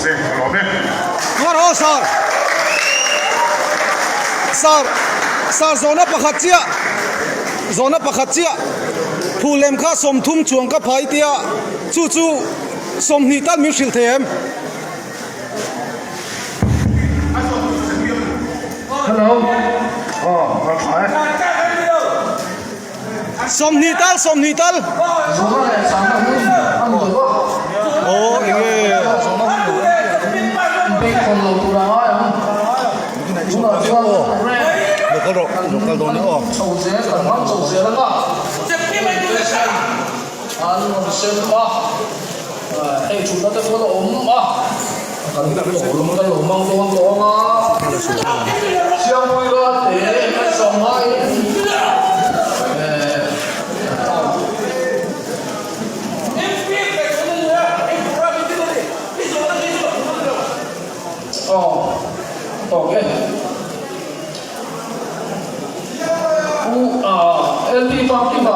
se ka lawm e. Tuar haw sir. Sir, sir zawhna pakhat chiah, zawhna pakhat chiah. Phul lem kha 30 chuang ka phai tia, chu chu 20 tal min hrilh thei em? Hello. Aw, ka tha e. 20 tal, 20 tal. Zawhna leh chhangna hun a ni lo a. Aw, enge. Bengkhawn lo tur a ngai ang. Tunah chuan rem Lokal rawh, lokal dawn ni aw. Chho zel, kan hmang chho zel ang a. An rawn sem a. Hei thutna te pawh a awm a, kan lawm kan lo hmang dawn tawh ang a, Siangpui ral te kan sawm ngaiin Aw ok Pu LT Famkima.